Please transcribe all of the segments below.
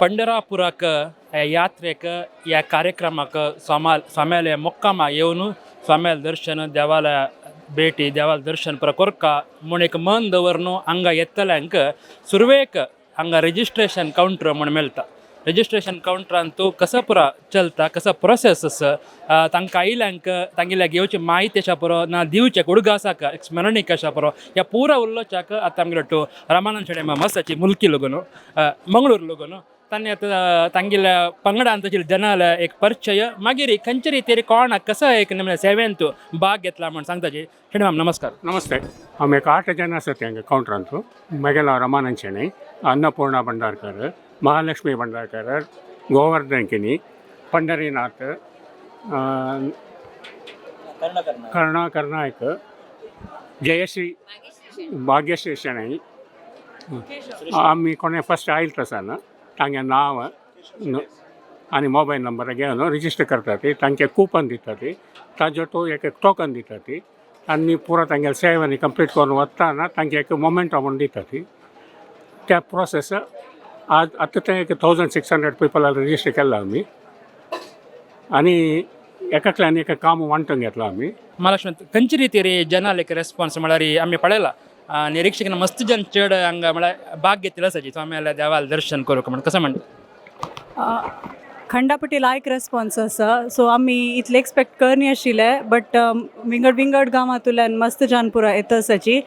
पंढरापुराक ह्या यात्रेक ह्या कार्यक्रमाक स्वामा स्वाम्याले मुक्कामा येवन स्वाम्याले दर्शन देवालया भेटी देवाल दर्शन पुरा कोरका म्हूण एक मन दवरून हांगा येतल्यांक सुरवेक हांगा रजिस्ट्रेशन कावंटर म्हूण मेळटा. रजिस्ट्रेशन कावंटरान तूं कसो पुरा चलता, कसो प्रोसेस आसा, तांकां आयिल्ल्यांक तांगेल्या घेवची म्हायती आसा पुरो ना दिवचें उडगासाक एक स्मरणीक आसा पुरो ह्या पुरा उल्लोचाक आतां आमगेलो टू रामानंद शेणै मस्ताची मुलकी लोगून मंगळूर लोगून तांणी आतां तांगेल्या पंगडान तशी जनाला एक परिचय मागीर खंयचे रितीर कोणाक कसो एक नमूने सेवेंत भाग घेतला म्हण सांगताची. शेणै माम, नमस्कार. नमस्ते. आमी एक आठ जन आसा हांगा कावंटरांतू. म्हगेलें नांव रमानंद शेणै, अन्नपूर्णा भंडारकर, महालक्ष्मी भंडारकर, गोवर्धन किनी, पंढरीनाथ, करुणाकर नायक, जयश्री, भाग्यश्री शेणै. आमी कोणे फस्ट आयल आसना तांगे नांव आनी मोबायल नंबर घेवन रजिस्टर करतात. तांचे कुपन दितात, ताजो तो एक टोकन दितात आनी पुरो तांगेले सेवन कंप्लीट करून वतना तांचे एक मोमेंटो म्हूण दितात. त्या प्रोसेस आज आतां ते एक 1600 पिपल रजिस्टर केला आमी आनी एकाकल्यान एक काम वांटून घेतला आमी. महालक्ष्मी, खंयचे रितीर जनाल एक रेस्पॉन्स म्हळ्यार आमी पळयला निरीक्षक मस्त जन चड हांगा म्हळ्यार भाग घेतलेलो आसा स्वाम्याल्या देवाल दर्शन करूंक म्हण, कसो म्हणटा? खंडापटी लायक रेस्पॉन्स आसा. सो आमी इतले एक्सपेक्ट करनी आशिल्ले, बट विंगड विंगड गांवांतल्यान मस्त जन पुरा येता आसाची.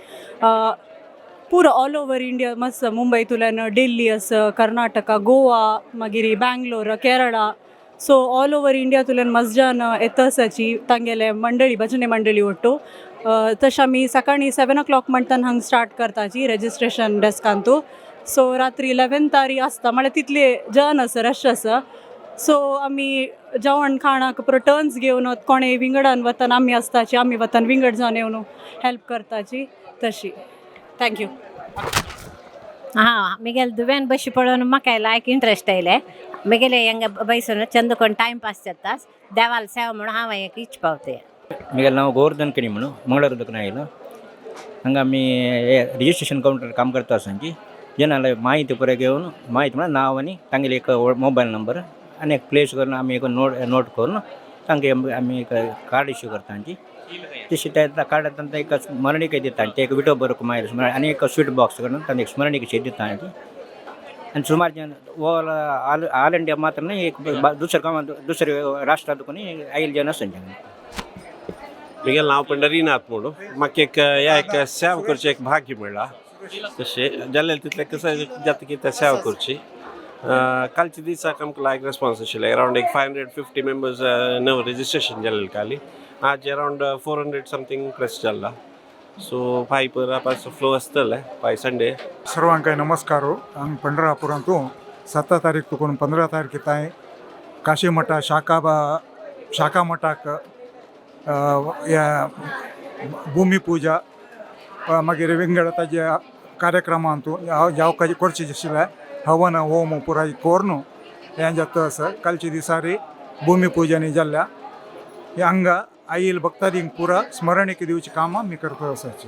पुरो ऑल ओवर इंडिया मस्त, मुंबयतल्यान, दिल्ली आसा, कर्नाटका, गोवा, मागीर Bangalore, Kerala. So all over इंडियातल्यान मस्त जन येता आसाची तांगेले मंडळी, भजने मंडळी ಒಟ್ಟು. तशें आमी सकाळी 7 ओ क्लॉक म्हणटान हांगा स्टार्ट करताची रजिस्ट्रेशन डेस्कांतू. सो रात्री 11 तारी आसता, म्हळ्यार तितले जन आसा, रश आसा. सो आमी जेवण खाणाक पुरो टर्न्स घेवन कोणे विंगडान वतान आमी आसताची, आमी वतान विंगड जावन येवन हेल्प करताची तशी. Thank you. हां, मिगेल दुव्यान बशी पळोवन म्हाका लायक इंट्रस्ट आयले. मिगेले हेंग बैसून चंद कोण टायम पास जाता, देवाल सेवा म्हणून हांव एक इच पावते. मिगेल नांव गोवर्धन किणी म्हणून मंगळूर दुकान आयलो. हांगा आमी रजिस्ट्रेशन कावंटर काम करता आसांची. जनाले माहिती पुरो घेवन, माहिती म्हळ्यार नांव आनी तांगेले एक मोबायल नंबर आनी एक प्लेस करून आमी एक नोट नोट करून तांकां आमी एक कार्ड इश्यू करता आमची. तशी त्या कार्डार तांकां एक स्मरणिका दिता. ते एक विठो बरो मागीर आनी एक स्वीट बॉक्स करून तांकां एक स्मरणिका दिता आमची. आनी सुमार जन ऑल ऑल ऑल इंडिया मात्र न्ही, एक दुसऱ्या गांवांत, दुसऱ्या राष्ट्रांत कोणी आयिल्ले जन आसा. म्हगेलें नांव पंढरीनाथ म्हणून. म्हाका एक ह्या एक सेवा करची एक भाग्य मेळ्ळा. तशें जालें तितलें कसं जाता की ते सेवा करची. कालच्या दिसाक आमकां लायक रेस्पॉन्स आशिल्लें. अरावंड एक 550 मेंबर्स नव रजिस्ट्रेशन जालेलें काली. आज अरावंड 400 समथींग प्लस जाल्ला. सो फाय पर फ्लो आसतलें फाय संडे. सर्वांकाय नमस्कार. हांग पंढरापुरांतू 17 तारीख तुकून 15 तारखे तांय काशी मठा शाखा शाखा मठाक ह्या भूमी पूजा, मागीर विंगड ताजे कार्यक्रमांतू जाव करचे आशिल्ले हवन होम पुराय करून हें जाता आसा. कालच्या दिसारी भूमी पूजन जाल्ल्या. हांगा आयिल भक्तादींक पुरा स्मरणिका दिवची कामां आमी करता आसाची.